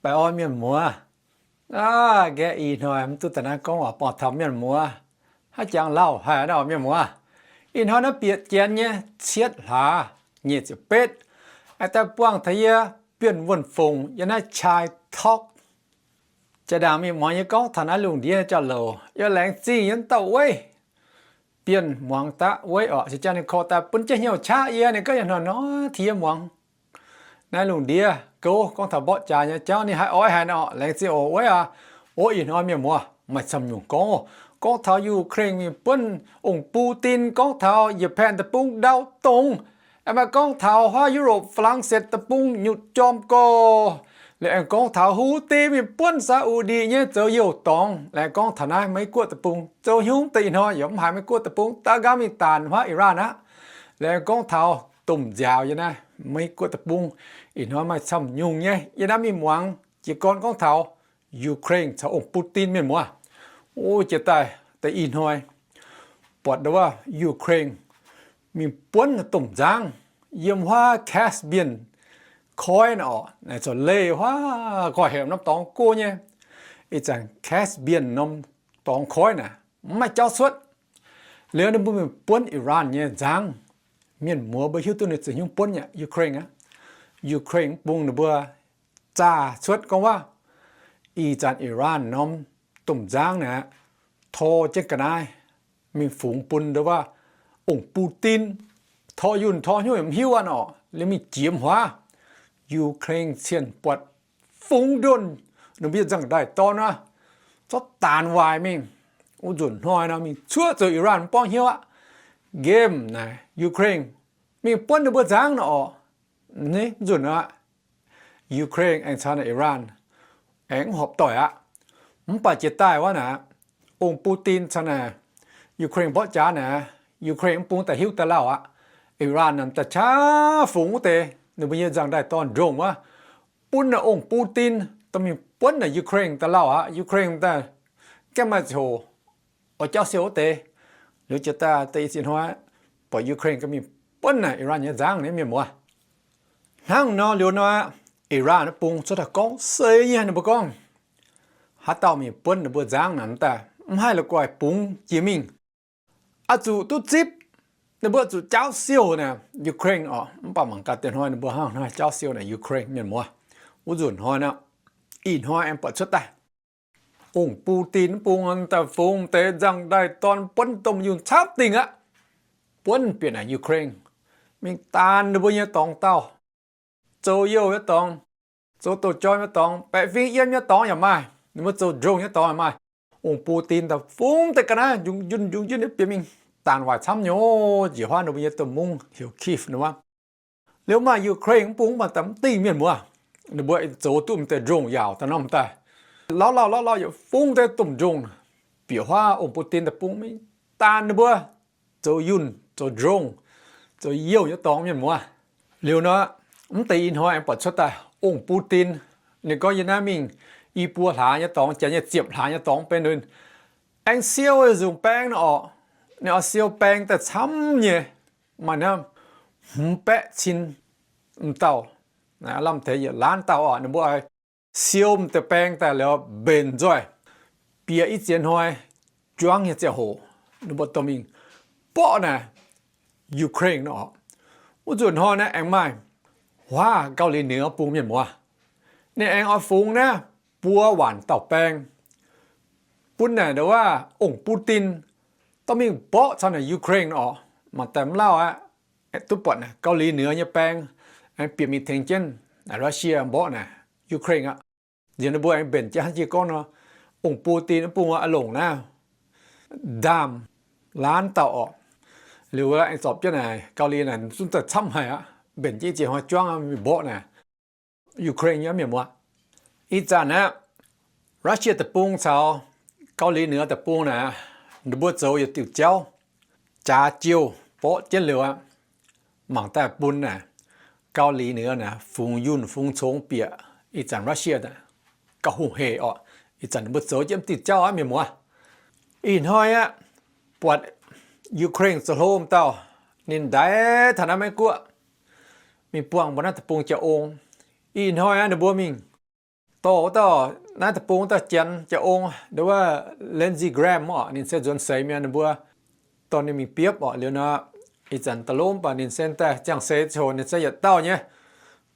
Baengh orn mienh muoz. Aav, nqaeqv ih hnoi mv duqv daaih naaiv gorngv oc, buangh taux mienh muoz, haaix jangx lauh haic nor mienh muoz. Ih hnoi naaiv bieqc janx nyei cietv hlaax nyic ziepc betv, aengx daaih buangh taux yie Bienh Wuonh Fongc yiem naaiv Chai Talk. Jaa-ndaangc mienh muoz yie gorngv taux naaiv lungh ndiev jauv-louc, yie laengz zingh yie dauh weiv, Bienh muangx daqv weiv oc, se jaa ninh korv daaih bun jienv hnyouv qaqv yie, ninh gorngv yie hnoi-hnoi tengx yie muangx naaiv lungh ndiev gouv gorngv taux mborqv jaax nyei jauv, ninh haiz oix haic nor, laengz zingh oc weiv aac. O, ih hnoi mienh muoz maaih camv nyungc gorngv, gorngv taux Ukraine mingh buonv ong-bung-din, gorngv taux Japan deic-bung ndau dongh, aengx maaih gorngv taux huaav Europe, Faa^lang^setv deic-bung nyutc jorm gorx, liuz aengx gorngv taux Houthi mingh buonv Saa^u^ndi nyei zoux youh dorngx, laengz gorngv taux naaiv Meiv-Guoqv deic-bung zoux hnyungv deix, ih hnoi yaac mv haiz Meiv-Guoqv deic-bung daav nqaang mingh daanc huaav Iran aqv. Laengz gorngv taux domh nziaaux yiem naaiv Meiv-Guoqv deic-bung, ih hnoi maaih camv nyungc nyei, yie naaiv mingh muangx jiez gorn gorngv taux Ukraine caux ong-bung-din mienh muoz. O, jiex daaih deix ih hnoi buatc ndau wuov Ukraine mingh buonv domh nzangv yiem huaav Caspian koiv naaic oc, naaic corc leih huaav nqoi heuc norm dorngx go nyei. Ih zanc Caspian norm dorngx koiv naaic mv maaih jauv cuotv. Liuz ninh mbuo mingh buonv Iran nyei nzangv. Mienh muoz mbuo hiuv duqv ninh zoux hnyungv buonv yaac Ukraine aqv. Ukraine mv bung ninh mbuo zaah cuotv gorngv wuov, ih zanc Iran norm domh nzangv naaic tor jienv ga'naaiv mingh fungx bun ndau wuov ong-bung-din, tor yunh tor hnyouv yaac mv hiuv aqv nor, liuz mingh jiemx huaav Ukraine cien buatc fungx ndonx ninh mbuo nyei nzangv-ndaaih dorn wuov, zorqv daanx waaic mingh. Wuov nzunc hnoi nor mingh cuotv zoux Iran mv borngv hnyouv aqv. Nqemh naaic Ukraine mingh buonv ninh mbuo nzangv nor oc, nzunc aqv, Ukraine aengx caux naaic Iran aengx mv horpc doic aqv. Mv baac jiex daaih wuov naaic, ong-bung-din caux naaic Ukraine mborqv jaax naaic, Ukraine mv bung daaih hiuv daaih lauh aqv. Iran naaic daaih qaqv fungx wuov deix ninh mbuo nyei nzangv-ndaaih dorn ndongh wuov, bun naaic ong-bung-din dorh mingh buonv naaic Ukraine daaih lauh aqv. Ukraine daaih gaengh maaih ziangh hoc oix jauv siou wuov deix. Liuz jiex daaih deix i ziex hnoi, buatc Ukraine ganh mingh buonv naaic Iran nyei nzangv nyei mienh muoz. Hnangv nor liuz nor, Iran wuov bung cuotv daaih gorngv seix nyei, ninh mbuo gorngv, haaix dauh mingh buonv ninh mbuo nzangv naaic daaih mv haih la'guaih bungx jiex mingh. Oix zuqc duqv zipv, ninh mbuo zuqc jauv siou naaic Ukraine oc. Mv baac mangc gaax deix hnoi ninh mbuo hnangv haaix jauv siou naaic Ukraine mienh muoz. Wuov nzunc hnoi nor, ih hnoi aengx buatc cuotv daaih, ong-bung-din mv bung daaih fungx deix nzangv-ndaaih dorn buonv domh yunh camv dingh aqv. Buonv bieqc naaic Ukraine, mingh daanx ninh mbuo nyei dorngx dauh, zoux youh nyei dorngx, zoux douz-joih nyei dorngx, baeqc fing yiem nyei dorngx yaac maaih, ninh mbuo zoux drone nyei dorngx yaac maaih. Ong-bung-din daaih fungx deix ga'naaiv njungc njunh njungc njunh bieqc mingh, daanx waaic camv nyei, njiec huaav ninh mbuo nyei domh mungv heuc Kyiv wuov. Liuz maaih Ukraine mv bung maaih daaih mv dingh mienh muoz, ninh mbuo zoux duqv m'deix drone yaauc daaih norm daaih, lauh lauh lauh lauh yaac fungx deix domh drone bieqc huaav ong-bung-din daaih bung mingh daanx ninh mbuo zoux yunh, zoux drone, zoux youh nyei dorngx mienh muoz. Liuz nor, mv deix ih hnoi aengx buatc cuotv daaih ong-bung-din, ninh gorngv yie naaiv mingh i buo hlaax nyei dorngx, janx nyei ziepc hlaax nyei dorngx benx nunc, aengx siou nzungh baeng nor oc. Ninh oix siou baeng daaih camv nyei, maaih naaiv hmz baeqv cin m'dauh, lamh deix yietc laanv dauh oc. Ninh mbuo siou m'deix baeng daaih liuz mbenc nzoih, bieqc i ziex hnoi juangv nyei ziangh hoc, ninh mbuo dorh mingh mborqv naaic Ukraine nor oc. Wuov nzunc hnoi naaiv aengx maaih huaav Gauh Lix Niuc bung mienh muoz, ninh aengx oix fungx naaiv buo waanc dauh baeng bun naaic ndau wuov ong-bung-din dorh mingh mborqv caux naaic Ukraine nor oc. Mangc daaih mv lauh aqv, duqv buatc naaic Gauh Lix Niuc nyei baeng aengx bieqc mingh tengx jienv naaic Russia mborqv naaic Ukraine aqv. Nziex ninh mbuo aengx mbenc jienv hnangv jiex gorngv nor, ong-bung-din wuov bung aqv longc naaiv ndaamv laanv dauh oc. Liuz aengx zorpc jienv naaic Gauh Lix naaic zungv daaih camv haic aqv, mbenc jienv i ziex hnoi juangv mingh mborqv naaic Ukraine nyei mienh muoz. Ih zanc aqv, Russia deic-bung caux Gauh Lix Niuc deic-bung naaic, ninh mbuo zoux yietc diuh jauv, jaax jiouh mborqv jienv liuz aqv. Mangc daaih bun naaic Gauh Lix Niuc naaic fungx yunh fungx congx bieqc ih zanc Russia gauh hungh hec oc. Ih zanc ninh mbuo zoux jienv diuh jauv aqv mienh muoz. Ih hnoi aqv, buatc Ukraine zoux hlo m'dauh, ninh ndaix taux naaiv Meiv Guoqv mingh buangh mbuo naaiv deic-bung jauv-ong. Ih hnoi aqv, ninh mbuo mingh dorh wuov dauh naaiv deic-bung wuov dauh janx jaa-ong, nduov wuov Lindsey Graham oc, ninh se nzuonx seix mienh ninh mbuo dorh ninh mingh biopv oc. Liuz nor, ih zanc da'lov mv baac ninh se daaih ziangh seix ziouc ninh se yietc dauh nyei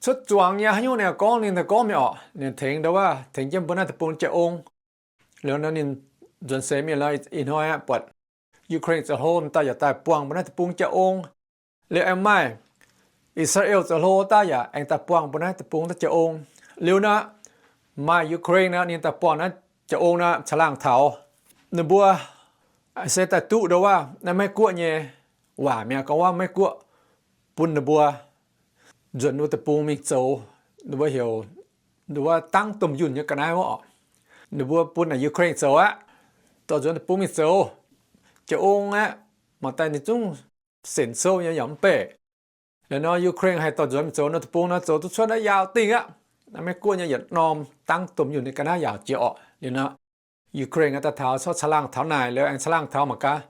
cuotv zuangx nyei, haaix nyungc ninh gorngv ninh daaih gorngv mingh oc. Ninh tengx nduov wuov tengx jienv mbuo naaiv deic-bung jaa-ong. Liuz nor ninh nzuonx seix mingh lorz ih hnoi aqv, buatc Ukraine zoux hlo dauh yaac daaih buangh mbuo naaiv deic-bung jaa-ong. Liuz aengx maaih I^saa^laa^en zoux hlo dauh yaac aengx daaih buangh mbuo naaiv deic-bung dauh jaa-ong. Liuz nor, maaih Ukraine nor ninh daaih buangh naaiv jaa-ong nor caangh laangh taux ninh mbuo se daaih duqv nduov wuov naaiv Meiv-Guoqv nyei waac mi'aqv, gorngv wuov Meiv-Guoqv bun ninh mbuo nzuonx wuov deic-bung mingh zoux, ninh mbuo heuc nduov wuov dangv domh yunh nyei ga'naaiv wuov oc. Ninh mbuo bun naaic Ukraine zoux aqv, dorh nzuonx deic-bung mingh zoux. Jaa-ong aeqv, mangc daaih ninh zungv senc sou nyei yaac mv beqc. Liuz nor Ukraine haih dorh nzuonx mingh zoux nor deic-bung nor zoux duqv cuotv naaiv yaauc dingh aqv. Naaiv Meiv-Guoqv nyei yietc norm dangv domh yunh nyei ga'naaiv yaauc jiex orqc. Liuz nor Ukraine aengx daaih taux corc caangh laangh taux naaic, liuz aengx caangh laangh taux mangc gaax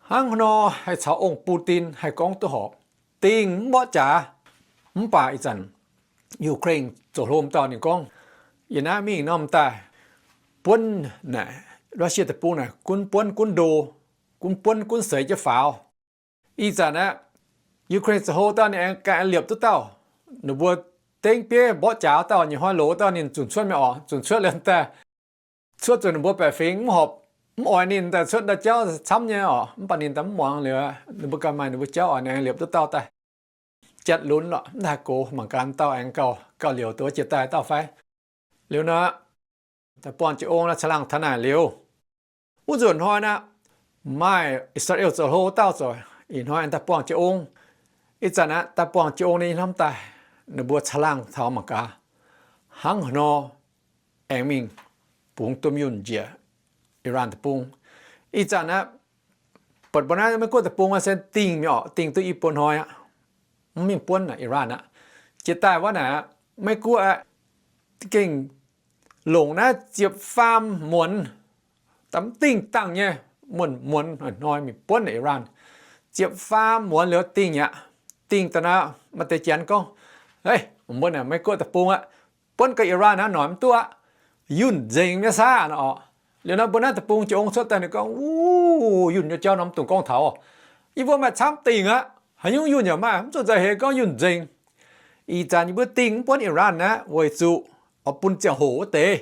hnangv haaix nor haih caux ong Putin haih gorngv duqv horpc. Dingh mv mborqv jaax. Mv baac ih zanc Ukraine zoux hlo dauh ninh gorngv, yie naaiv mingh norm daaih buonv naaic Russia deic-bung naaic gunv buonv gunv ndo, gunv buonv gunv seix jienv faaux. Ih zanc aqv, Ukraine zoux hlo dauh ninh aengx ganh liepc duqv dauh. Ninh mbuo dengv bieiv mborqv jaax dauh nyei hnoi loz dauh ninh zunc cuotv mingh orqc, zunc cuotv liuz daaih cuotv zuqc ninh mbuo baeqc fingx mv horpc, mv oix ninh daaih cuotv ndau jauv camv nyei orqc. Mv baac ninh daaih mv muangx liuz, ninh mbuo ganh maaih ninh mbuo jauv oc, ninh aengx liepc duqv dauh daaih jatv lunx lorqc, mv haih gox mangc gaax dauh aengx gauh, gauh liouc duqv jiex daaih dauh fai. Liuz nor, daaih buangh jaa-ong nor caangh laangh taux naaic liuz, wuov nzunc hnoi nor, maaih I^saa^laa^en zoux hlo dauh zoux, ih hnoi aengx daaih buangh jaa-ong. Ih zanc aqv, daaih buangh jaa-ong ninh hnamv daaih, ninh mbuo caangh laangh taux mangc gaax hnangv haaix nor aengx mingh bungx domh yunh njiec Iran deic-bung. Ih zanc aqv, buatc mbuo naaiv Meiv-Guoqv deic-bung se dingh mi'aqv orqc, dingh duqv i buo hnoi aqv, mv mingh buonv naaic Iran aqv. Jiex daaih wuov naaic aqv, Meiv-Guoqv aqv, gengh longc naaiv ziepc faam muonz, da'mv dingh dangh nyei, muonz muonz hnoi mingh buonv naaic Iran. Ziepc faam muonz liuz dingh aqv. Dingh daaih nor, maaih deix janx gorngv, Eix, mbuo naaic Meiv-Guoqv deic-bung aqv, buonv gau Iran aqv, noic mv duqv aqv. Yunh nzengc nyei saah nor orqc. Liuz nor mbuo naaiv deic-bung jaa-ong cuotv daaih ninh gorngv, Wuov, yunh nyei jauv norm dungx gorngv taux. Yie mbuo maaih camv dingh aqv. Haaix nyungc yunh yaac maaih, mv zuqc nzauh heix gorngv yunh nzengc. Ih zanc yie mbuo dingh mv buonv Iran aqv, weic zuqc oix bun ziangh hoc wuov deix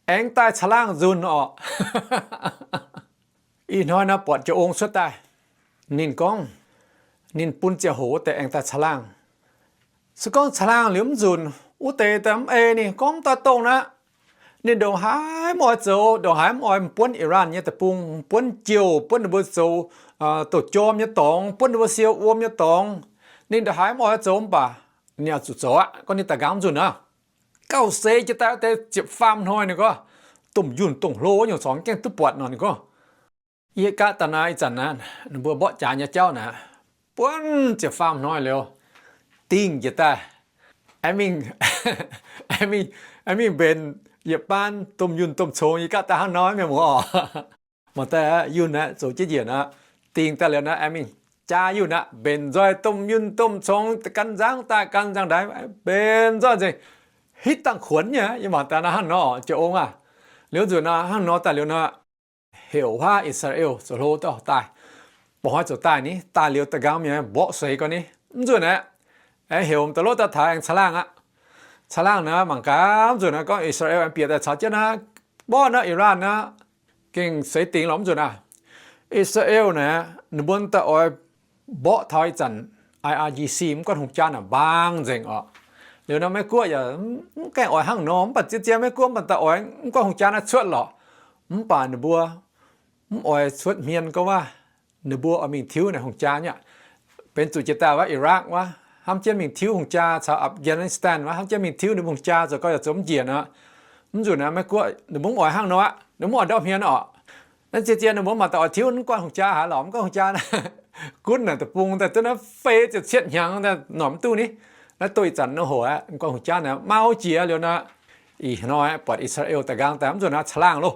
aengx daaih caangh laangh nzunc orqc. Ih hnoi nor buatc jaa-ong cuotv daaih, ninh gorngv ninh bun ziangh hoc wuov deix aengx daaih caangh laangh. Se gorngv caangh laangh liuz mv nzunc, wuov deix daaih mv ei ninh gorngv mv daaih dongh aqv. Ninh ndongc haaix mv oix zoux, ndongc haaix mv oix m'buonv Iran nyei deic-bung, m'buonv jouh, buonv ninh mbuo zoux douz-jorm nyei dorngx, buonv ninh mbuo siou wuom nyei dorngx. Ninh ndongc haaix mv oix zoux mv baac ninh yaac zuqc zoux aqv. Gorngv ninh daaih nqaang mv nzunc aqv. Gauh seix jiex daaih wuov deix ziepc faam hnoi ninh gorngv, domh yunh dongh hlo nyungc corc gengh duqv buatc nor ninh gorngv, yie gaav daaih naaiv ih zanc naaiv ninh mbuo mborqv jaax nyei jauv naaiv, buonv ziepc faam hnoi liuz, dingh jiex daaih, aengx mingh, aengx mingh, aengx mingh mbenc yietc baan domh yunh domh congx. Yie gaav daaih hnangv nor mienh muoz oc. Mangc daaih yunh aqv, zoux jienv njiec aqv, dingh daaih liuz naaiv aengx mingh jaa yunh aqv, mbenc nzoih domh yunh domh congx gan nzangv daaih gan nzangv ndaix, mbenc nzoih nzengc, hitv dangh kuonx nyei. Yie mangc daaih naaiv hnangv nor, jaa-ong aah, liuz nzunc naaiv hnangv nor daaih liuz nor, heuc huaav I^saa^laa^en zoux hlo dauh daaih. Mba'hnoi zoux daaih ni, daaih liuz da'nqaang mienh mborqv seix gorngv ni. Mv nzunc aeqv, aengx heuc da'lov dauh taux aengx caangh laangh aqv. Caangh laangh naaiv mangc gaax, mv nzunc naaiv gorngv I^saa^laa^en aengx bieqc daaih caux jienv naaiv, mborqv naaiv Iran naaiv, gengh seix dingx lorqc. Mv nzunc aah, I^saa^laa^en naaiv ninh mbuo daaih oix mborqv taux ih zanc I R G C mv gunv hungh jaa naaic mbaang nzengc orqc. Liuz nor Meiv-Guoqv yaac mv gaengh oix hnangv nor, mv baac zien-zien Meiv-Guoqv mv baac daaih oix mv gunv hungh jaa naaiv cuotv lorqc. Mv baac ninh mbuo mv oix cuotv hmien gorngv waac ninh mbuo oix mingh tiuv naaic hungh jaa nyei aqv. Benx zuqc jiex daaih wuov Iraq wuov hnamv jienv mingh tiuv hungh jaa caux Afghanistan wuov hnamv jienv mingh tiuv ninh mbuo hungh jaa zoux gau yaac zoux mv njiec nor. Mv nzunc naaiv Meiv-Guoqv ninh mbuo mv oix hnangv nor aqv, ninh mv oix ndortv hmien orqc. Naaiv zien-zien ninh mbuo mv baac daaih oix tiuv mv gunv hungh jaa haaix lorqc, mv gunv hungh jaa naaiv, gunv naaic deic-bung daaih duqv naaiv fei ziepc cietv hnyangx daaih noic mv duqv ni. Naaiv doqv ih zanc nor hoc aqv, mv gunv hungh jaa naaiv mau jiex liuz nor, ih hnoi buatc I^saa^laa^en daaih nqaang daaih mv nzunc naaiv caangh laangh loh.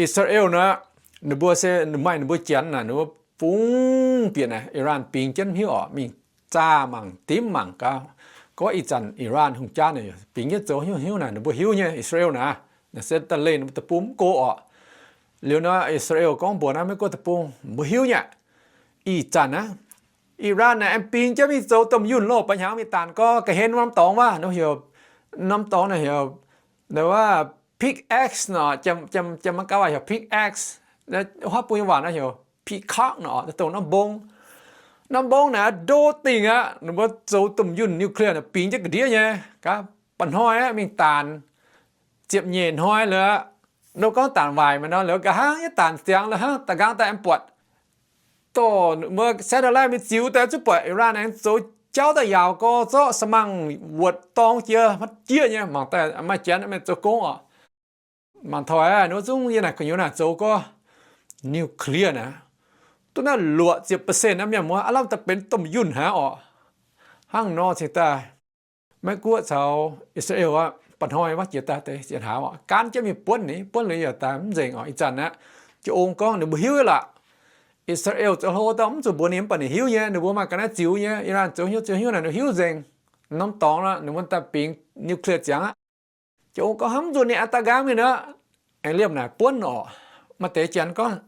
I^saa^laa^en naaiv, ninh mbuo se maaih ninh mbuo janx naaic, ninh mbuo bungx bieqc naaic Iran bingx jienv hnyouv orqc, mingh zaah mangc dimv mangc gaax. Wuov ih zanc Iran hungh jaa naaic bingx jienv zoux hnyouv hnyouv naaic, ninh mbuo hiuv nyei Israel naaic, naaiv se daaih leih ninh mbuo deic-bung mv go orqc. Liuz nor Israel gorngv mbuox naaiv Meiv Guoqv deic-bung, mbuo hiuv nyei, ih zanc naaiv Iran naaic aengx bingx jienv mingh zoux domh yunh loh, ba'hnyangx mingh daanc gorx ga'hlen norm dorngx wuov, norm dorngx naaic heuc, wuov pickaxe nor, jiem maiv gaax waac heuc pickaxe, huaav bung nyei waac nor heuc peacock nor, dongh norm mbong. Norm mbong naaic ndo dingc aqv. Ninh mbuo zoux domh yunh nuclear naaic bingx jienv ga'ndiev nyei, gaax ba'hnoi aqv mingh daanc, ziepc nyeic hnoi liuz aqv. Nor gorngv daanc waaic maiv nor, liuz ga'hnangv nyei daanc ziangx liuz hnangv da'nqaang daaih aengx buatc dorh mbuo satellite mingh ziux daaih zuqc buatc Iran aengx zoux jauv daaih yaauc gorx zorqv สมัง wuotc dorng jiex, maiv jieqv nyei. Mangc daaih maaih janx mienh zoux gong oc. Mangc taux ninh mbuo zungv yiem naaic gu'nyuoz naaic zoux gorx nuclear naaic, duqv naaiv luoqc ziepc percent naaiv mienh muoz aav lamh daaih benx domh yunh hnangv oc. Hnangv nor cingx daaih Meiv Guoqv caux Israel aqv, ba'hnoi wuov jiex daaih deix ziepc hlaax oc, gaanv jienv mingh buonv ninh, buonv liuz yaac daaih mv nzengc oc. Ih zanc aqv, jiu-ong gorngv ninh mbuo hiuv aqv lorqc. Israel zoux hlo dauh mv zuqc mbuox ninh, mv baac ninh hiuv nyei, ninh mbuo maaih ga'naaiv ziux nyei. Iran zoux hnyouv zoux hnyouv naaic ninh hiuv nzengc. Norm dorngx nor ninh mbuo daaih bingx nuclear ziangx aqv. Jiu-ong gorngv hnangv mv zuqc ninh aqv, daaih nqaang mingh aqv. Aengx liemh naaic buonv oc. Maaih deix janx gorngv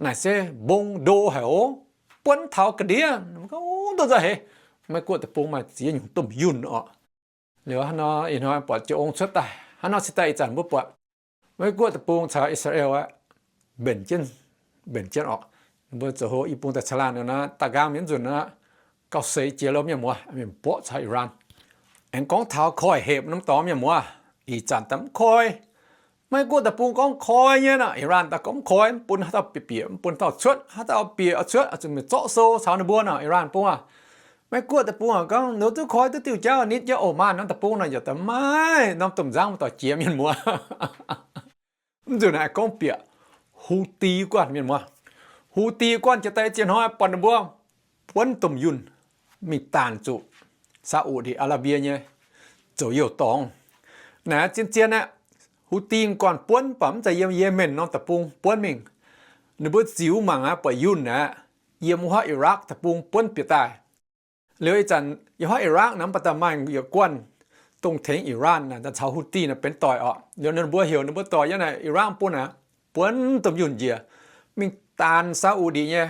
naaic se mbong ndo haic oc, buonv taux ga'ndiev. Gorngv ndo nzauh heix, Meiv Guoqv deic-bung maaih ziex nyungc domh yunh oc. Liuz hnangv nor ih hnoi buatc jiu-ong cuotv daaih, hnangv nor cingx daaih ih zanc mbuo buatc Meiv Guoqv deic-bung caux Israel aqv, mbenc jienv, mbenc jienv oc. Ninh mbuo zoux hlo i bung daaih caangh laangh nor, daaih nqaang mienh nzunc aqv, gauh seix jiex lo mienh muoz, mienh mborqv caux Iran. Aengx gorngv taux koiv-hepc norm dorngx mienh muoz, ih zanc daaih mv koi. Meiv Guoqv deic-bung gorngv koi nyei nor, Iran daaih gorngv mv koi, mv bun haaix dauh bieqc, bieqc mv bun dauh cuotv, haaix dauh bieqc cuotv zuqc mingh zorqv sou caux ninh mbuo nor, Iran bung aqv. Meiv Guoqv deic-bung gorngv ninh duqv koi duqv diuh jauv nitv jienv oc. Maanh norm deic-bung nor yaac daaih maaih norm domh nzangv mv doic jiex mienh muoz. Mv nzunc naaiv gorngv bieqc Houthi guanh mienh muoz. Houthi guanh jiex daaih ziex hnoi buatc ninh mbuo buonv domh yunh mingh daanc zuqc Saudi Arabia nyei zoux youh dorngx. Naaiv zien-zien aqv, Houthi guanh buonv baac mv zeiz yiem Yemen norm deic-bung buonv mingh. Ninh mbuo ziux mangc aqv, buatc yunh aqv, yiem wuov Iraq deic-bung buonv bieqc daaih. Liuz ih zanc yiem wuov Iraq naaiv mv baac daaih maaih yietc guanh dongh tengx Iran naaiv caux Houthi naaiv benx doic oc. Liuz ninh mbuo heuc ninh mbuo doic yiem naaiv Iraq bun aqv, buonv domh yunh njiec mingh daanc Saudi nyei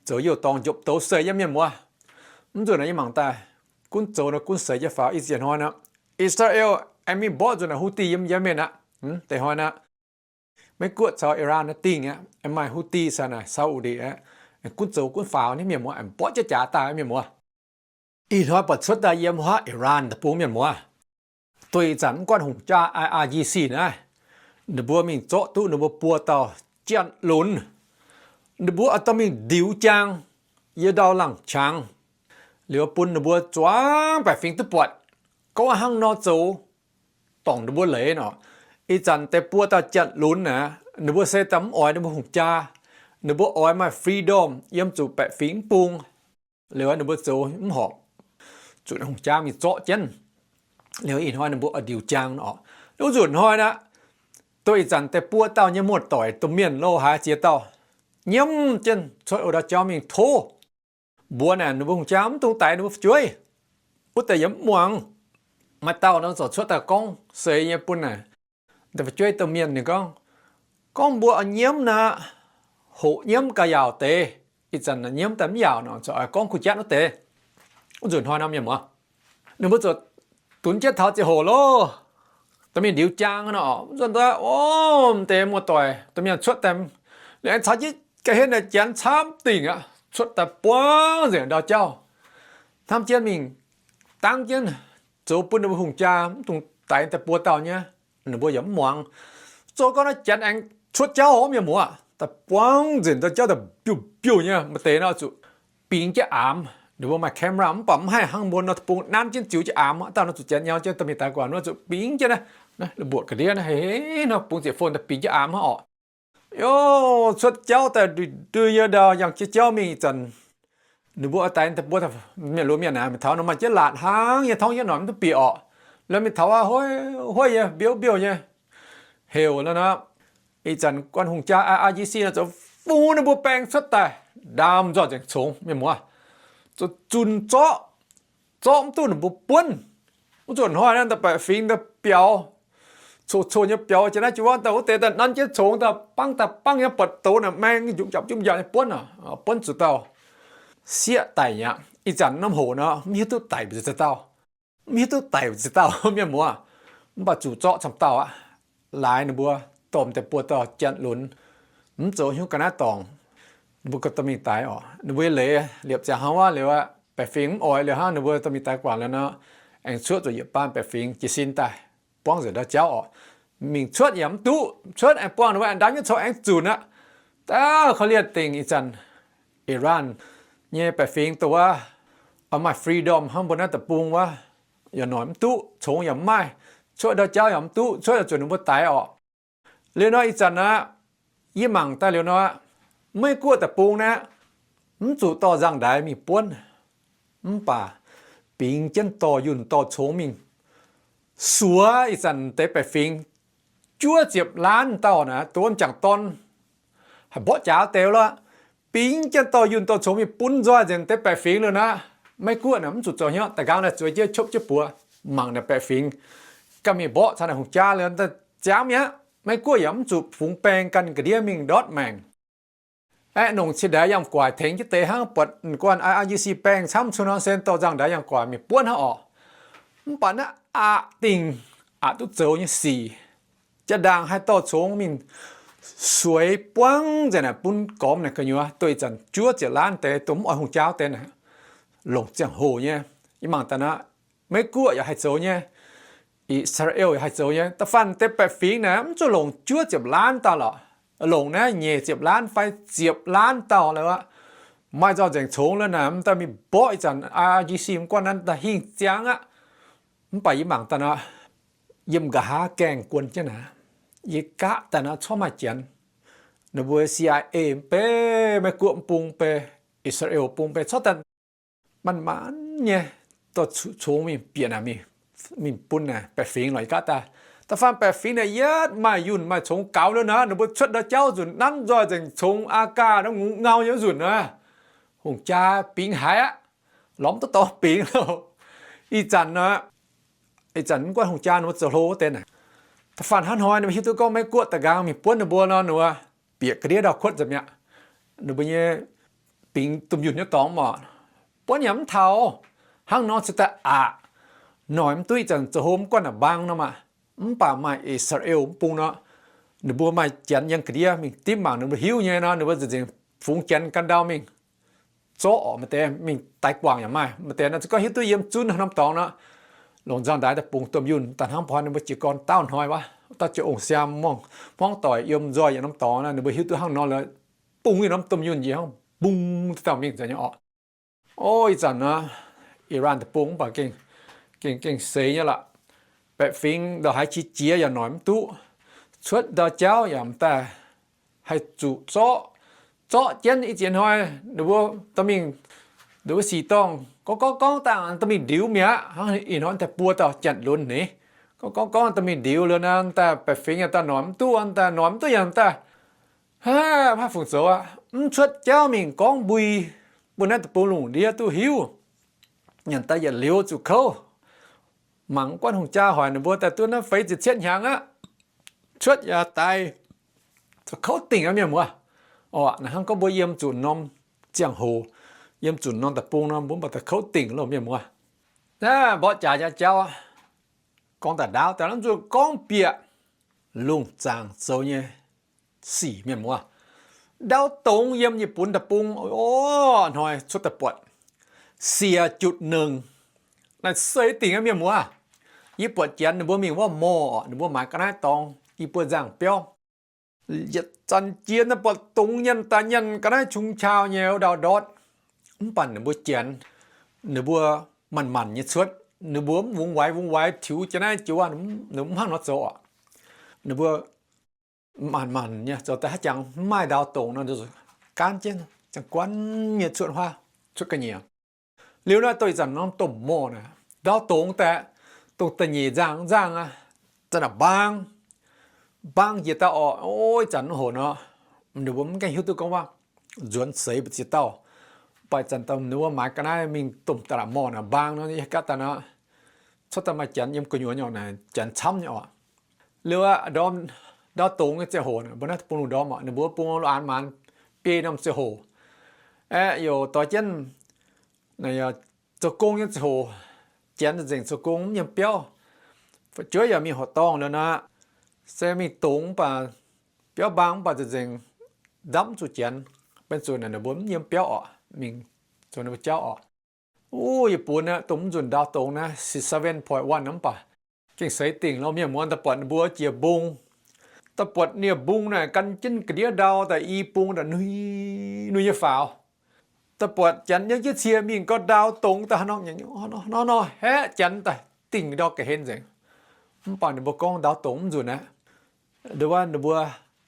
zoux youh dorngx njopv douz seix nyei mienh muoz. Mv nzunc naaiv yie mangc daaih gunv zoux nor gunv seix jienv faaux. Ih ziex hnoi nor Israel aengx mingh mborqv nzunc naaiv Houthi yiem Yemen aqv. Deix hnoi naaiv Meiv Guoqv caux Iran naaiv dingh aqv, maaih Houthi caux naaiv Saudi aqv, gunv zoux gunv faaux nyei mienh muoz, mborqv jienv jaax daaih mienh muoz. Ih hnoi buatc cuotv daaih yiem wuov Iran deic-bung mienh muoz. Duih ih zanc mv guanh hungh jaa I R G C naaiv, ninh mbuo mingh zorqv duqv ninh mbuo buo dauh jatv lunx. Ninh mbuo oix dorh mingh ndiux jaang yiem ndau laangz qangx, liuz bun ninh mbuo zuangx baeqc fingx duqv buatc gorngv hnangv nor zoux dorngc ninh mbuo leiz nor. Ih zanc deix buo dauh jatv lunx naaiv, ninh mbuo se daaih mv oix ninh mbuo hungh jaa. Ninh mbuo oix maaih freedom yiem zuqc baeqc fingx mv bung. Liuz ninh mbuo zoux mv horpc, zuqc hungh jaa mingh zorqv jienv. Liuz ih hnoi ninh mbuo oix ndiux jaang nor. Wuov nzunc hnoi naaiv, duih ih zanc deix buo dauh nyei muoz-doic domh mienh lo haaix ziex dauh nyiemv jienv cuotv wuov ndau jauv mingh tov mbuox naaic ninh mbuo hungh jaa mv dungx daix ninh mbuo fu'jueiv. Wuov deix yaac mv muangx. Maaih dauh nor ziouc cuotv daaih gorngv seix nyei bun naaic deix fu'jueiv domh mienh ninh gorngv, gorngv mbuo oix nyiemv naaic, hoqc nyiemv ga'yaauc deix. Ih zanc nyiemv daaih mv yaauc nor, ziouc oix gorngv kuh jatv wuov deix. Wuov nzunc hnoi nor mienh muoz, ninh mbuo ziouc dunx jienv taux ziangh hoc loh, dorh mingh ndiux jaang nor. Wuov nzunc daaih, o, deix muoz-doic domh mienh cuotv daaih, ninh aengx caux jienv ga'hlen naaic janx camv dingh aqv, cuotv daaih buangv nzengc ndau jauv, hnamv jienv mingh dangv jienv zoux bun ninh mbuo hungh jaa mv dungx daix daaih buo dauh nyei. Ninh mbuo yaac mv muangx. Zoux gau naaiv janx aengx cuotv jauv mienh muoz, daaih buangv nzengc ndau jauv daaih biuv biuv nyei. Maaih deix nor zuqc bingx jienv aamx. Ninh mbuo maaih camera mv baac mv haih hnangv mbuo nor deic-bung nanv jienv ziux jienv aamx. Dauh nor zuqc janx nyau jienv dorh mingh daix guangc, nor zuqc bingx jienv naaiv, mbuoqc ga'ndiev naaiv, hei, nor bungx ziepc fon daaih bingx jienv aamx hnangv orqc. Yoh, cuotv jauv daaih nduih nduih nyei ndau yangh jienv jauv mingh ih zanc, ninh mbuo oix daix daaih buo mienh luoqc mienh naaic, mingh taux nor maaih jienv laatc hnangv nyei torngv yietv noic mv duqv bieqc orqc. Lorqc mingh taux aqv, huei huei nyei, mbiouv mbiouh nyei, heuc nor nor. Ih zanc guanh hungh jaa I R G C nor zoux fungx ninh mbuo baeng cuotv daaih, ndaamv nzoih nzengc congx mienh muoz, zoux zunh zorqv zorqv mv duqv ninh mbuo buonv. Wuov zanc hnoi naaiv daaih baeqc fingx daaih biaux, coc-coc nyei biaux jienv naaiv jienv wuov, daaih wuov deix daaih nanv jienv congx daaih bangv daaih bangv nyei, buatc douz naaic maeng njunc-njapc njunc-njapc nyei buonv, buonv zuqc dauh sieqv daic mi'aqv. Ih zanc norm hoc nor mv hiuv duqv daic mbu'ziex dauh, mv hiuv duqv daic mbu'ziex dauh mienh muoz, mv baac zuqc zorqv camv dauh aqv. Laaix ninh mbuo domh deix buo dauh janx-lunx, mv zoux hnyouv ga'naaiv dorngc, ninh mbuo gauh dorh mingh daix oc. Ninh mbuo leiz liepc ziangx hnangv wuov liuz aqv, baeqc fingx mv oix liuz hnangv, ninh mbuo dorh mingh daix guangc liuz nor, aengx cuotv zuqc yietc baan baeqc fingx jiez sin daaih buangv nzengc ndau jauv oc. Mingh cuotv yaac mv duqv, cuotv aengx buangh ninh mbuo aengx ndaamv nyei cou aengx zunc aqv. Dauh korv-lienh dingc ih zanc Iran nyei baeqc fingx dongh wuov, maaih freedom hnangv mbuo naaiv deic-bung wuov, yaac noic mv duqv, congx yaac mv maaih, cuotv ndau jauv yaac mv duqv, cuotv yaac zuqc ninh mbuo daix oc. Liuz nor ih zanc aqv, yie mangc daaih liuz nor, Meiv-Guoqv deic-bung naaiv mv zuqc dorh nzangv-ndaix mingh buonv, mv baac bingx jienv dorh yunh dorh congx mingh suox ih zanc deix baeqc fingx juov ziepc laanv dauh naaic, dongh wuov m'jangc dorn haih mborqv jaax deix lorqc. Bingx jienv dorh yunh dorh congx mingh bun nzoih nzengc deix baeqc fingx liuz naaiv, Meiv-Guoqv naaic mv zuqc zoux hnyouv, da'nqaang naaic zueiz jienv qopv jienv buoz mangc naaic baeqc fingx ganh mingh mborqv caux naaic hungh jaa liuz daaih ziangx mi'aqv. Meiv-Guoqv yaac mv zuqc fungx baeng ganh ga'ndiev mingh ndortv maengc. Aeqv, nongc ciex ndaix yangh guaic tengx jienv deix hnangv, buatc guanh I R G C baeng camv, cun nor sen dorh nzangv-ndaix yangh guaic mingh buonv hnangv orqc. Mv baac naaiv aqc dingc, aqc duqv zoux nyei sic, jaa-ndaangc haih dorh congx mingh sueix buangv nzengc naaic bun gormx naaic gu'nyuoz, dongh ih zanc juov ziepc laanv deix dongh mv oix hungh jaa deix naaic, longc ziangh hoc nyei. Yie mangc daaih naaic, Meiv-Guoqv yaac haih zoux nyei, I^saa^laa^en yaac haih zoux nyei. Da'faanh deix baeqc fingx naaic mv zuqc longc juov ziepc laanv dauh lorqc, longc naaiv nyeic ziepc laanv fai ziepc laanv dauh lorqc, maaih nzauh nzengc congx lorqc naaic, mv daaih mingh mborqv ih zanc I R G C mv guanh naaiv daaih hingh ziangx aqv. Mv baac yie mangc daaih nor, yiem nqa'haav gaengh guon jienv naaic, yie gaqv daaih nor corc maaih janx, ninh mbuo C I A mv bei, Meiv-Guoqv mv bung bei, I^saa^laa^en bung bei, corc daaih manc-manc nyei dorh congx mingh bieqc naaic, mingh bun naaic baeqc fingx lorqc. Yie gaqv daaih, da'faanh baeqc fingx naaic yietv maaih yunh maaih congx gaux liuz naaic, ninh mbuo cuotv ndau jauv nzunc nanv nzoih nzengc congx aa gaah nor ngux ngau nyei nzunc naaic, hungh jaa bingx haiz aqv, lorz mv duqv dorh bingx loh. Ih zanc naaic, ih zanc mv gunv hungh jaa ninh mbuo zoux hlo wuov deix naaic, da'faanh hnangv hnoi ninh mbuo hiuv duqv gorngv Meiv-Guoqv da'nqaang mingh buonv ninh mbuo nor, ninh mbuo bieqc ga'ndiev ndau kuotv nzengc mi'aqv. Ninh mbuo nyei bingx domh yunh nyei dorngx mv baac buonv yaac mv taux. Hnangv nor se daaih aqc, noic mv duqv ih zanc zoux hlo mv guanh naaic mbaang nor maah. Mv baac maaih I^saa^laa^en mv bung nor, ninh mbuo maaih janx yiem ga'ndiev mingh dimv mangc, ninh mbuo hiuv nyei nor, ninh mbuo nzengc fungx janx gan ndau mingh zorqv orqc. Maaih deix mingh daix guangc yaac maaih, maaih deix nor se gorngv hiuv duqv yiem zunv haaix norm dorngx nor, longc nzangv-ndaix daaih bungx domh yunh daaih hnangv bun ninh mbuo jiez gorn dauh hnoi wuov, dauh jiez ong siaam muangh hmuangv doic yiem nzoih yietc norm dorngx nor, ninh mbuo hiuv duqv hnangv nor lorqc, bungx yietc norm domh yunh njiec hnangv bung dauh mingh nzengc nyei orqc. O, ih zanc nor, Iran deic-bung mv baac gengh, gengh, gengh seix nyei lorqc. Baeqc fingx ndongc haaix qiex jiez yaac noic mv duqv. Cuotv ndau jauv yaac m'daaih haih zuqc zorqv, zorqv jienv. Ih ziex hnoi ninh mbuo dorh mingh, ninh mbuo sic dorngh gorngv gorngv gorngv dangh dorh mingh ndiux mi'aqv. Hnangv ih hnoi daaih buo dauh janx-lunx nyei, gorngv gorngv gorngv dorh mingh ndiux liuz nor, daaih baeqc fingx yaac daaih noic mv duqv, daaih noic mv duqv yaac daaih, aa, maiv fungc zoux aqv. Mv cuotv jauv mingh gorngv mbui bun naaiv deic-bung lungh ndiev duqv hiuv. Nyanc daaih yietc liuz zuqc kouv. Mangc mv guanh hungh jaa hoic ninh mbuo daaih duqv naaiv feix ziepc cietv hnyangx aqv. Cuotv yaac daix, zuqc kouv dingc aqv mienh muoz. Orqc, naaiv hnangv gorngv mbuo yiem zuqc norm ziangh hoc, yiem zuqc norm deic-bung nor, mbuo mv baac daaih kouv dingc loh mienh muoz. Naaiv mborqv jaax nyei jauv, gorngv daaih ndaauv daaih lamh nzunc gorngv bieqc lungh zaangc zoux nyei sic mienh muoz. Ndau dongz yiem Nyei Bun deic-bung, o, hnoi cuotv daaih buatc siec jutc nengc. Naaiv seix dingc aqv mienh muoz. Yie buatc janx ninh mbuo mingh wuov morh, ninh mbuo maaiz ga'naaiv dorngx i buo nzangh biauv. Yietc zanc jiex naaiv buatc dongz nyanc daaih nyanc ga'naaiv qungx qau nyei ndau ndortv. Mv baac ninh mbuo janx, ninh mbuo manc-manc nyei cuotv, ninh mbuo mv wungx waix wungx waix tiux jiex naaiv jiex wuov, ninh mv hnangv nor zoux oc. Ninh mbuo manc-manc nyei zoux daaih haaix jangx mv maaih ndau dongz nor, gaanv jienv ziangh guanh nyei cuotv huaav, cuotv ga'nyiec. Liuz naaiv dongh ih zanc norm domh morh naaic, ndau dongz daaih, dongh da'nyeic nzangh, nzangh aqv, zanc naaic mbaang, mbaang njiec daaih orqc. O, ih zanc mv hoc nor, ninh mbuo mv gaengh hiuv duqv gorngv waac nzuonx seix mbu'ziex dauh, Baac zanc daaih ninh mbuo maaiz ga'naaiv mingh domh da'laac morh naaic mbaang nor, yie gaav daaih nor, cuotv daaih maaih janx yiem gu'nyuoz nyei oc, naaic janx camv nyei oc. Liuz aqv, ndorm ndau dongz nyei ziangh hoc, mbuo naaiv deic-bung lungh ndorm oc, ninh mbuo bung lo aanx maanz biei norm ziangh hoc, aeqv, youc doix jienv zoux gong nyei ziangh hoc, janx nzengc zoux gong mv yiem biauv. Fu'jueiv yaac mingh horqc dorngh liuz nor, se mingh dongz mv baac biauv mbaang mv baac nzengc nzengc ndamv zuqc janx, benx zuqc naaic ninh mbuo mv yiem biauv oc, mingh zoux ninh mbuo jauv oc. Wuov yietc bunx aeqv, dongh mv nzunc ndau dongz naaiv sixty-seven point one mv baac gengh seix dingc lo mienh muoz, daaih buatc ninh mbuo jiex mbong, daaih buatc nie mbong naaic gan jienv ga'ndiev ndau daaih i bung daaih nui, nui nyei faaux. Daaih buatc janx yiem jienv cie mingh gau ndau dongz daaih nor, nor, nor haeqv janx daaih dingh ndau ga'hlen nzengc. Mv baac ninh mbuo gorngv ndau dongz mv nzunc aqv, nduov ninh mbuo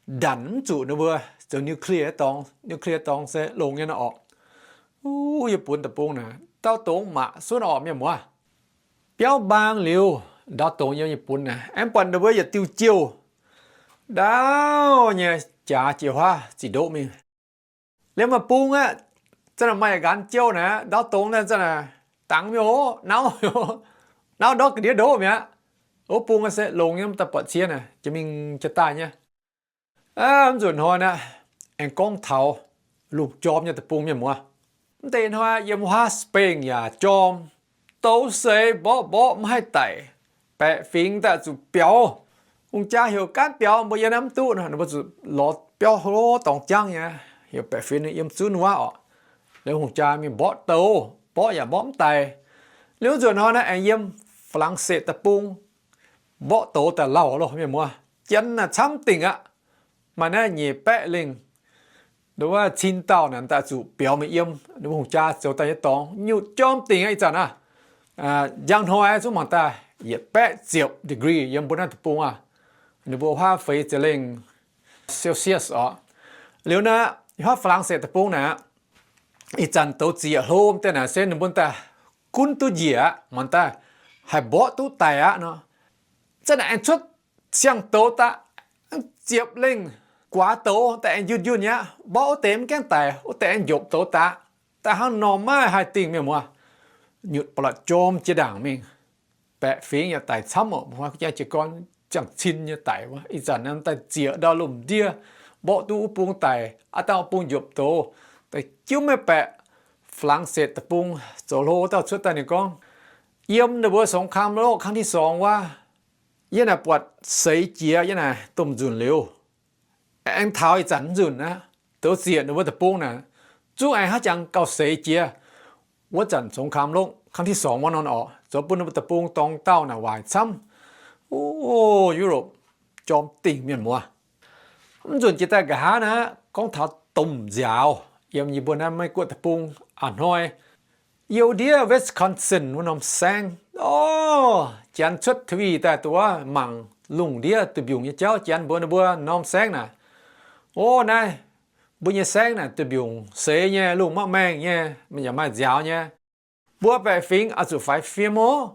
ndanc mv zuqc ninh mbuo zoux nuclear dorngx, nuclear dorngx se longx nyei nor oc. Wuov yietc bunx deic-bung naaic ndau dongz maac sunv oc mienh muoz. Biauv mbaang liuz, ndau dongz yiem yietc bunx naaic, aengx buatc ninh mbuo yietc diuh jiouh ndaauv nyei jaax jiex huaav ziqc ndoqv mingh. Liemh maaih bung aqv, zanc naaic maaih nqanx jiouh naaic, ndau dongz naaic zanc naaic dangx mingh oc, nauv, nauv ndortv ga'ndiev ndoqv mi'aqv. Wuov bung se longx nyei, mv daaih buatc cie naaic jiex mingh jiex daaih nyei. Mv nzunc hnoi naaiv aengx gorngv taux lungh jorm nyei deic-bung mienh muoz. Mv deix hnoi yiem huaav Spain yaac jorm, douz seix mborqv mborqv mv haih daic, baeqc fingx daaih zuqc biaux. Hungh jaa heuc gaanv biaux, mbuo yiem naaiv mv duqv nor, ninh mbuo zuqc lorz biauv hlo dorngx jangv nyei, heuc baeqc fingx yiem zunv wuov oc. Liuz hungh jaa mingh mborqv douz, mborqv yaac mborqv mv daic. Liuz nzunc hnoi naaiv aengx yiem Faa^lang^setc deic-bung, mborqv douz daaih lauh loh mienh muoz. Janx naaic camv dingc aqv. Maaih naaiv nyeic baeqv lengh, wuov cin dauh naaic daaih zuqc biaux mingh yiem ninh mbuo hungh jaa zoux daaih nyei dorngx, nyutc jorm dingc aqv. Ih zanc aqv, njang hnoi zungv mangc daaih yietc baeqv ziepc degree yiem mbuo naaiv deic-bung aqv. Ninh mbuo huaav feix ziepc lengh Celsius oc. Liuz naaiv huaav Faa^lang^setc deic-bung naaic, ih zanc douz ziec hlo deix naaic se ninh mbuo daaih gunv duqv njiec aqv, mangc daaih haih mborqv duqv daic aqv nor. Zanc naaic aengx cuotv siang-douz daaih, ziepc lengh guaax douz daaih aengx njunh njunh nyei aqv. Mborqv wuov deix mv gaengh daic, wuov deix aengx njopc douz daaih, daaih hnangv nor maiv haih dingh mienh muoz. Nyutc ba'laqc jorm jiex ndaangc mingh. Baeqc fingx yaac daic camv oc, mbuo huaav jaa jiez gorn ziangh cin nyei daic wuov. Ih zanc naaiv daaih ziec ndau lomh ndiev, mborqv duqv wuov bung daic, aav dangh wuov bung njopc douz, daaih jiuv maiv baeqc. Faa^lang^setc deic-bung zoux hlo dauh cuotv daaih ninh gorngv, yiem ninh mbuo สงครามโลกครั้งที่สอง wuov, yie naaic buatc seix jiex yie naaic domh nzunc liuz, aengx taux ih zanc nzunc aqv, douz ziec ninh mbuo deic-bung naaic, zungv aengx haaix jangx gauh seix jiex. Wuov zanc สงครามโลกครั้งที่สอง wuov nor oc, zoux bun ninh mbuo deic-bung dorngx dauh naaic waaic camv. O, Europe jorm dingh mienh muoz. Mv nzunc jiex daaih nqa'haav naaiv gorngv taux domh nziaaux yiem yie mbuo naaiv Meiv-Guoqv deic-bung a'hnoi. Youh ndiev Wisconsin wuov norm saengv, o, janx cuotv TV daaih duqv mangc lungh ndiev duih mbiungc nyei jauv, janx mbuox ninh mbuo norm saengv naaic, o, naaiv mbuo nyei saengv naaic duih mbiungc seix nyei, lungh maiv maengh nyei, yaac maaih nziaaux nyei. Mbuo baeqc fingx oix zuqc faix fim oc.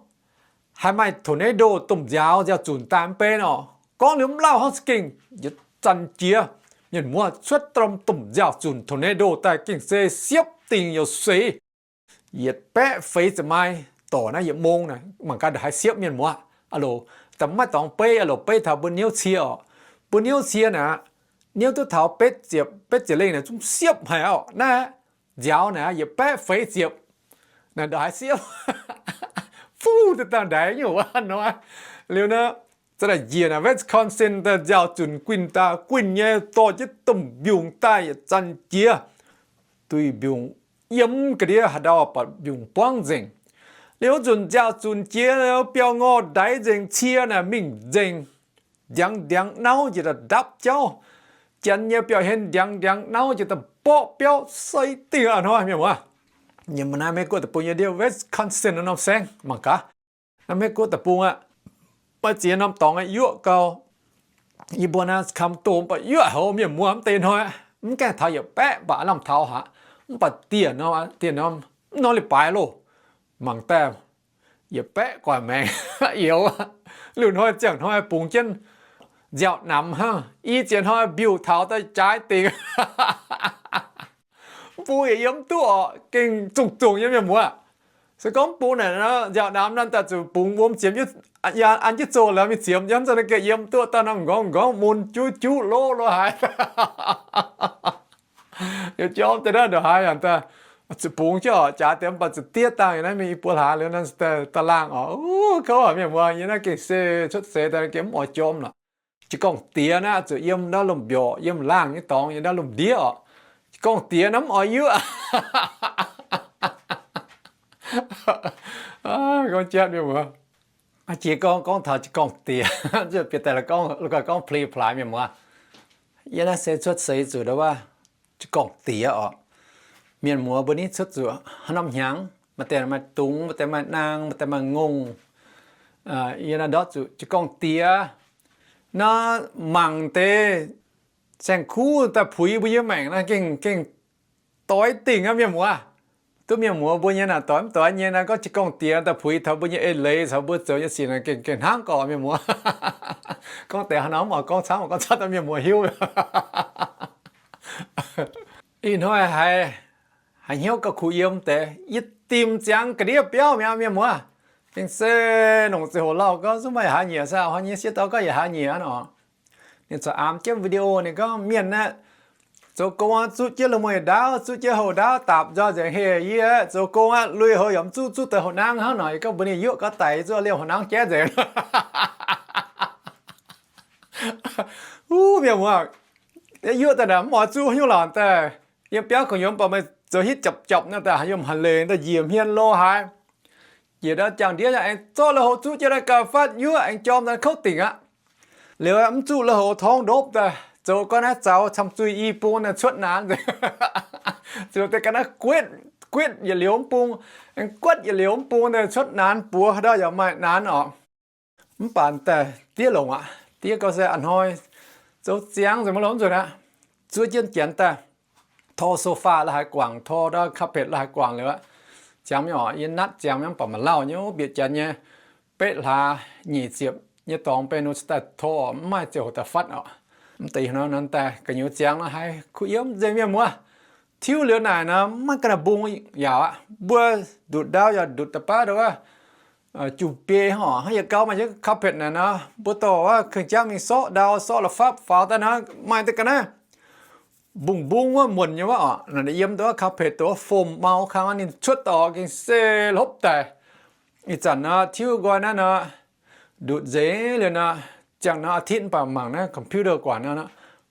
Haih maaih tornado domh nziaaux nziaaux-zunc daaih mv bei nor, gorngv liuz mv lauh hnangv za'gengh yietc zanc jiex. Mienh muoz, cuotv domh nziaaux-zunc tornado daaih gengh se siepv dingc youc seix. Yietc baeqv feix ziepc maaih dorc naaiv yietc mong naaic, mangc gaax ndongc haaix siepv mienh muoz. Aa loc, da'maiv dorngx beiv, aa loc beiv taux mbuo niouv cie oc. Mbuo niouv cie naaic, niouv duqv taux betv ziepc, betv ziepc lengh naaic zungv siepv haic oc. Naaiv nziaaux naaic yietc baeqv feix ziepc naaic ndongc haaix siepv. Fuv daaih ndaix nyungc wuov nor. Liuz naaiv, za'naaic njiec naaic Wisconsin daaih nziaaux-zunc guinh daaih, guinh nyei dorh jienv domh mbiungc daaih yietc zanc jiex. Duih mbiungc yiem ga'ndiev, haaix ndau buatc mbiungc buangv nzengc. Liuz nzunc nziaaux-zunc jiex, biauv-ngorh ndaix nzengc, cie naaic mingh nzengc. Ndiangx ndiangx nauv njiec daaih ndapv jauv. Janx nyei biauv-hlen ndiangx ndiangx nauv njiec daaih mborqv biauv, seix dingh a'hnoi mienh muoz. Yiem naaiv Meiv-Guoqv deic-bung nyei ndiev Wisconsin norm saengv mangc gaax. Naaiv Meiv-Guoqv deic-bung aqv, maaih ziex norm dorngx yuoqv gau. Yie mbuo naaiv kam doh mv baac yuoqv haic mienh muoz, mv deix hnoi mv gaengh taux yietc baeqv mv baac lamh taux haic. Mv baac dieh norm, dieh norm, mv norm leiz-baaix loh, mangc daaih yietc baeqv gu'nguaaic maengx youz. Liuz hnoi ziangh hnoi bungx jienv nziaaux namx hnangv, i ziex hnoi mbiuh taux daaih jaaix dingc. Mv bung yietc yiem duqv oc, gengh zungh zungh nyei mienh muoz. Se gorngv bung naaic nziaauc namx nor daaih zuqc bungx wuom ziemx, an jienv zoh lorz mingh ziemx, yiem zungv naaiv gengh yiem duqv. Dauh norm m'nqorngv m'nqorngv mun juv juv lov lov haaix. Yietc jorm deix naaiv ndongc haaix yaac daaih zuqc bungx jienv oc, jaax deix mv baac zuqc diev dangh naaiv mingh i buo hlaax liuz naaiv daaih laangh oc. Kouv haic mienh muoz, yie naaiv gengh se cuotv seix daaih gengh mv oix jorm lorqc. Jiu-gorngv diex naaiv zuqc yiem ndau lomh mbiorqc, yiem laangh nyei dorngx, yiem ndau lomh ndiev oc. Jiu-gorngv diex naaiv mv oix yuoqv. Gorngv jatv mienh muoz, jiex gorngv, gorngv taux jiu-gorngv diex, bieqc daaih la'gorngv, la'gorngv gorngv pli plaaix mienh muoz. Yie naaiv se cuotv seix zuqc ndau wuov jiu-gorngv diex oc. Mienh muoz mbuo ninh cuotv zuqc haaix norm hnyangx, maaih deix maaih dungz, maaih deix maaih naang, maaih deix maaih ngongh. Yie naaiv ndortv zuqc jiu-gorngv diex naaiv mangc deix saeng-kuv daaih puix mbuo nyei maengc naaiv gengh, gengh doix dingc aqv mienh muoz. Duqv mienh muoz mbuo nyei naaic doix mv doix nyei naaiv, gorngv jiu-gorngv diex daaih puix taux mbuo nyei eix leiz caux mbuo zoux nyei sic naaic gengh, gengh hnangv gorqv mienh muoz. Gorngv deix haaix norm mv oix gorngv camv, gorngv camv daaih mienh muoz hiuv. Ih hnoi haiz, haiz hnyouv gauh kuh yiem deix, yie dimc ziangx ga'ndiev biauv mi'aqv mienh muoz. Gengh se longc ziangh hoc lauh gorngv zungv maaih yietc hlaax nyiec, se a'hnoi nyei sieqv dauh gorngv yietc hlaax nyiec aqv nor. Ninh corc aamx jienv video ninh gorngv mienh aeqv, zoux gong aqv, zuqv jienv la'mueiz ndaauv, zuqv jienv houh ndaauv, daapc nzoih nzengc heh. Yie zoux gong aqv, lui-houx yaac mv zuqv, zuqv deix houh nangv hnangv nor. Yie gorngv mbuox ninh yuoqv gau daic, zuqv liemh houh nangv jaiv nzengc. Wuov mienh muoz, yuoqv daaih naaic mv oix zuqv haaix nyungc lorqc daaih. Yiem biauv kungx yiem, mv baac meih zoux hitv japc japc nor daaih, haaix yiem haaix leiz daaih njiec hmien lo haaix. Njiec ndau jangx ndiev aengx zorqv lui-houx zuqv jienv daaih gauh fatv yuoqv, aengx jorm daaih kouv dingc aqv. Liuz mv zuqv lui-houx torngv ndopv daaih, zoux gorngv naaiv zaux camv zuih i bung naaic cuotv naanx nzengc. Ziouc deix ga'naaiv guetv, guetv yietc liuz mv bung, aengx guetv yietc liuz mv bung daaih cuotv naanx, buoz ndau yaac maaih naanx oc. Mv baac daaih diev longc aqv. Diev gau se a'hnoi zoux ziangx nzengc maiv longx nzunc aqv. Zuov jienv janx daaih tor sofa la'haaix guangc, tor ndau carpet la'haaix guangc liuz aqv. Ziangx mingh oc, yie natv ziangx mingh mv baac maaih lauh nyei, bieqc janx nyei, betv hlaax nyic ziepc nyei dorngx benx nor daaih tor, mv maaih ziangh hoc daaih fatv oc. Mv deix nor daaih gu'nyuoz ziangx nor haiz kuh yiem nzengc mienh muoz. Tiuv liuz naaic nor maiv ga'naaiv mbung yaac aqv. Mbuo ndutc ndau yaac ndutc da'baav ndau wuov juv biei hnangv oc, hnangv yietc gau maaih jienv carpet naaic nor, mbuo dorh wuov keng jangv mingh sorqv ndau, sorqv la'fapv faaux daaih nor, maaih deix ga'naaiv mbungh mbung wuov muonc nyei wuov oc. Naaic yiem ndau wuov carpet dongh wuov fomh mau kang ninh cuotv daaih oc, gengh se hlopv daic. Ih zanc nor tiuv nqoi naaiv nor, ndutc nzengc liuz nor, ziangh nor อาทิตย์ mv baac mangc naaiv computer guangc nor,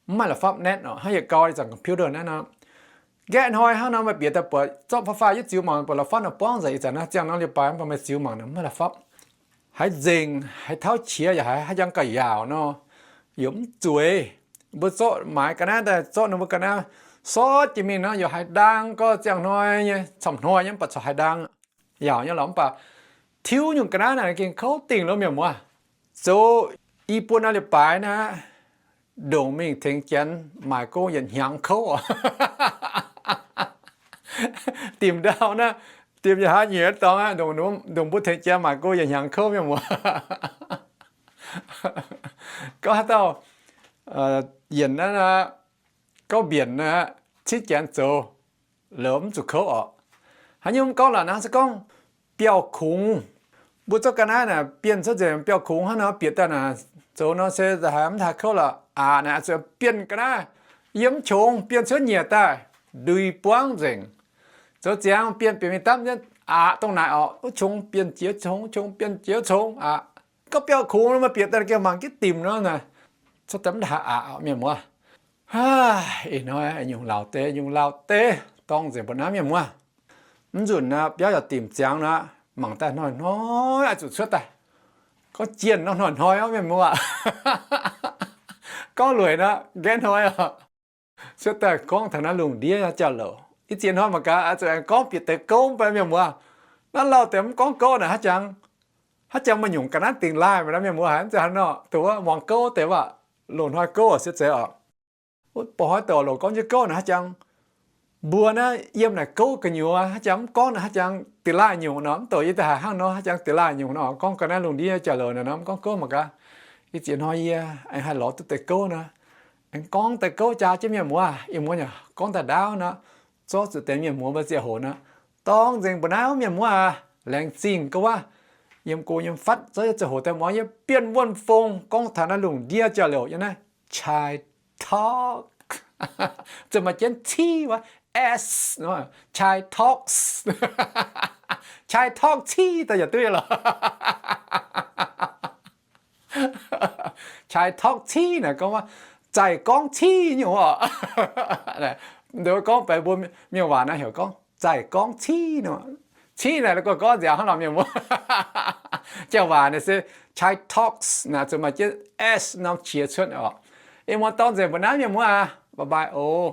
mv maaih la'fapv แน็ต oc. Hnangv yietc gau ih zanc computer naaiv nor, nqaeqv hnoi hnangv nor meih bieqc daaih buatc zorqv faah faah yietv ziux mangc buatc la'fapv nor buangv nzengc. Ih zanc naaiv ziangh nor liuz baaix mv baac meih ziux mangc nor mv maaih la'fapv. Haiz nzengc, haiz tauv qiex yaac haiz, haaix jangx gauh yaauc nor, yaac mv zueiz. Mbuo zorqv maaiz ga'naaiv daaih, zorqv ninh mbuo ga'naaiv sortv jiex mingh nor, yaac haiz ndaang. Gorngv ziangh hnoi nyei, camv hnoi nyei mv baac corc haiz ndaang, yaauc nyei lorqc. Mv baac tiuv nyungc ga'naaiv naaic gengh kouv dingc loh mienh muoz. Zoux i buo naaiv liuz baaix naaiv, ndongc mingh tengx janx maaic gong yietc hnyangx kouv oc. Dimc ndau naaiv, dimc yietc hlaax nyiec dorngx aqv, ndongc, ndongc mbuo tengx janx maaic gong yietc hnyangx kouv mienh muoz. Gorngv haaix dauh yienc naaiv, gorngv mbienc naaiv, cingv janx zoux, liuz mv zuqc kouv oc. Haaix nyungc mv gorngv lorqc, naaiv se gorngv biauv-kungx. Mbuo zorqv ga'naaiv naaic bienh cuotv nzengc biauv-kungx hnangv nor, bieqc daaih naaic, zoux nor se haiz mv haaix kouv lorqc. Aqc naaic zuqc bienh ga'naaiv, yiem qongx bienh cuotv nyiec daaih, ndui buangv nzengc. Zoux ziangx bienh bieqc mingh dapv nyei, aqc dongh naaic oc, wuov qongx bienh jiex qongx, qongx bienh jiex qongx aqc. Gorngv biauv-kungx nor, meih bieqc daaih gengh mangc gitv dimc nor, cuotv daaih mv haaix aqc mienh muoz. Ih hnoi nyungc lauh deix, nyungc lauh deix dorng nzengc mbuo naaiv mienh muoz. Mv nzunc nor biauv yaac dimc ziangx nor, mangc daaih hnoi-hnoi oix zuqc cuotv daaih. Gorngv jienh nor hnoi-hnoi orv mienh muoz. Gorngv lueic nor nqaeqv hnoi oc. Cuotv daaih gorngv taux naaiv lungh ndiev jauv-louc. Ih ziex hnoi mangc gaax, oix zuqc aengx gorngv bieqc deix gouv mv baac mienh muoz. Naaiv lauh deix mv gorngv gouv naaic, haaix jangx, haaix jangx maaih nyungc ga'naaiv dingc laaih maiv naaiv mienh muoz, haaix zanc haaix nor dongh wuov muangx gouv deix waac, loz-hnoi gouv siepv zeiz oc. Ba'hnoi douc loz gorngv jienv gouv naaic, haaix jangx mbuo naaiv yiem naaic gouv gu'nyuoz, haaix jangx mv gorngv naaic, haaix jangx dingc laaih nyungc nor, mv douc yie daaih haiz hnangv nor, haaix jangx dingc laaih nyungc nor, gorngv ga'naaiv lungh ndiev jauv-louc naaic nor, mv gorngv gouv mangc gaax. Ih ziex hnoi yie aengx haih lorz duqv deix gouv nor, aengx gorngv deix gouv jaa jienv mienh muoz. Ih muoz yaac gorngv daaih ndaauv nor, zorqv zuqc deix mienh muoz mbuo ziangh hoc nor. Dorng nzengc mbu'naaiv mienh muoz aac, laengz zingh ga'waav yiem go yiem fatv zorqv yie ziangh hoc daaih muangx yie Bienh Wuonh Fong gorngv taux naaiv lungh ndiev jauv-louc yiem naaiv Chai Talk. Zuqc maaih jienv civ wuov, s, Chai Talks. Chai Talk civ daaih yaac duqv lorqc. Chai Talk civ naaic gorngv zaaic gorngv civ nyungc oc. Gorngv benx mbuo mienh waac naaiv heuc gorngv zaaic gorngv civ. Civ naaic gorngv nziaauc hnangv nor mienh muoz. Janx waac naaic se Chai Talks naaic zuqc maaih jienv s norm qiex cuotv oc. Ih muonz dorng nzengc mbu'naaiv mienh muoz aac, bye bye oc.